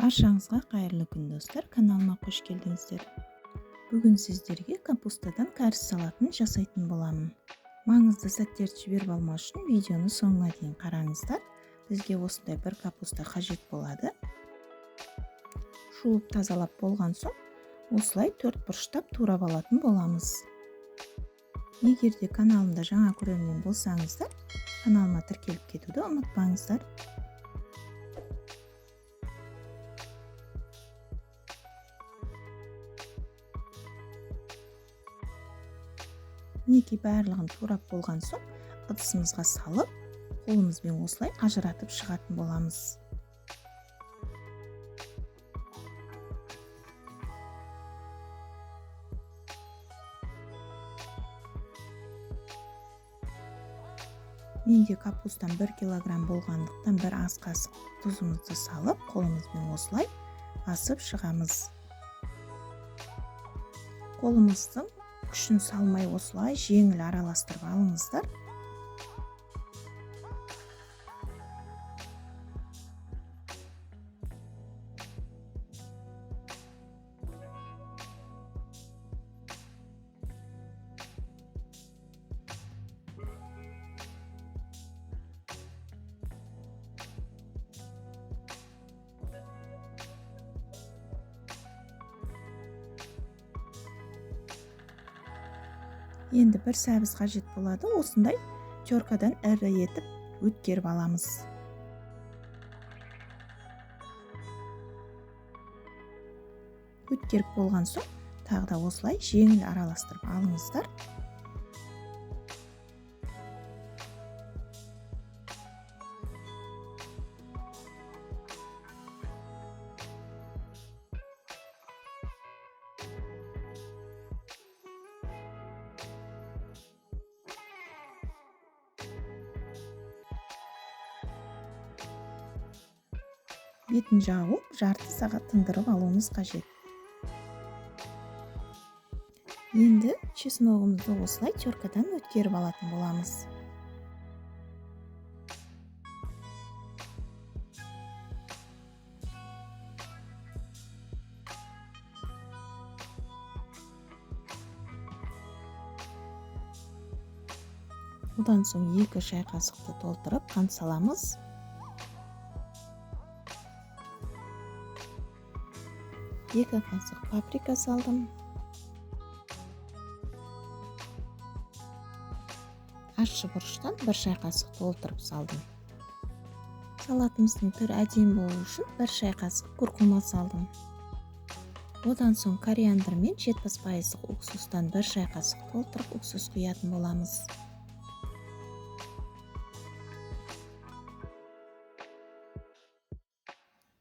Баршаңызға қайырлы күн, достар! Каналыма қош келдіңіздер. Бүгін сіздерге капустадан кәріс салатын жасайтын боламын. Маңызды сәттерді жіберіп алмас үшін видеоны соңына дейін қараңыздар. Бізге осындай бір капуста қажет болады. Жуып тазалап болған соң осылай төрт бұрыштап турап алатын боламыз. Егер де каналымда жаңа көрермен болсаңыздар, каналыма тіркеліп кетуді ұмытпаңыздар. Мінекей, барлығын турап болған соң ыдысымызға салып, қолымызбен осылай ажыратып шығатын боламыз. Менде капустан 1 килограмм болғандықтан бір ас қасық тұзымызды салып, қолымызбен осылай басып шығамыз. Қолымыздың күшін салмай осылай жеңіл араластырып алыңыздар. Енді бір сәбіз қажет болады. Осындай теркадан ірі етіп өткеріп аламыз. Өткеріп болған соң тағы да осылай жеңіл араластырып алыңыздар. Бетін жауып, жарты сағат тындырып алуымыз қажет. Енді чесногымызды осылай теркадан өткеріп алатын боламыз. Одан соң 2 шай қасықты толтырып қант саламыз. 2 қасық паприка салдым. Ащы бұрыштан 1 шай қасық толтырып салдым. Салатымыздың түрі әдемі болу үшін 1 шай қасық куркума салдым. Одан соң кориандр мен 70% уксустан 1 шай қасық толтырып уксус құятын боламыз.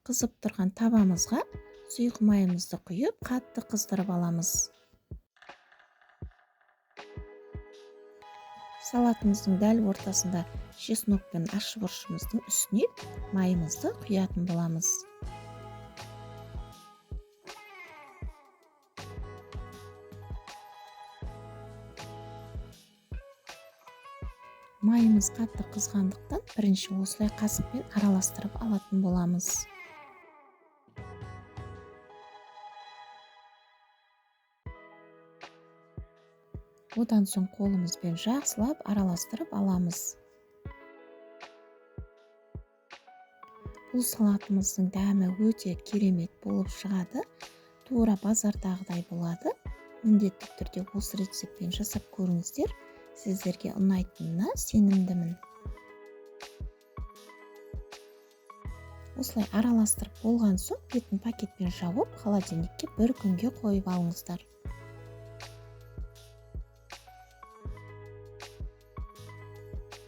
Қызып тұрған табамызға сұйық майымызды құйып, қатты қыздырып аламыз. Салатымыздың дәл ортасында чеснок пен ащы бұрышымыздың үстіне майымызды құятын боламыз. Майымыз қатты қызғандықтан бірінші осылай қасықпен араластырып алатын боламыз. Одан соң қолымызбен жақсылап араластырып аламыз. Бұл салатымыздың дәмі өте керемет болып шығады. Тура базардағыдай болады. Міндетті түрде осы рецептпен жасап көріңіздер. Сіздерге ұнайтынына сенімдімін. Осылай араластырып болған соң бетін пакетпен жауып, холодильникке бір күнге қойып алыңыздар.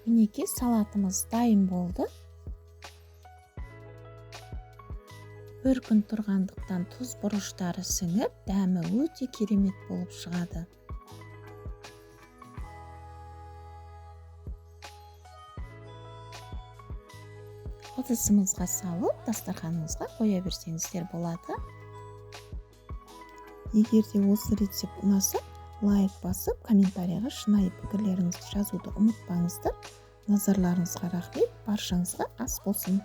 Мінекей, салатымыз дайын болды. Бір күн тұрғандықтан тұз бұрыштары сіңіп, дәмі өте керемет болып шығады. Ыдысымызға салып, дастарханыңызға қоя берсеңіздер болады. Егер де осы рецепт ұнаса, лайк басып, комментарияға шынайы пікірлеріңізді жазуды ұмытпаңыздар. Назарларыңызға рахмет, баршаңызға ас болсын.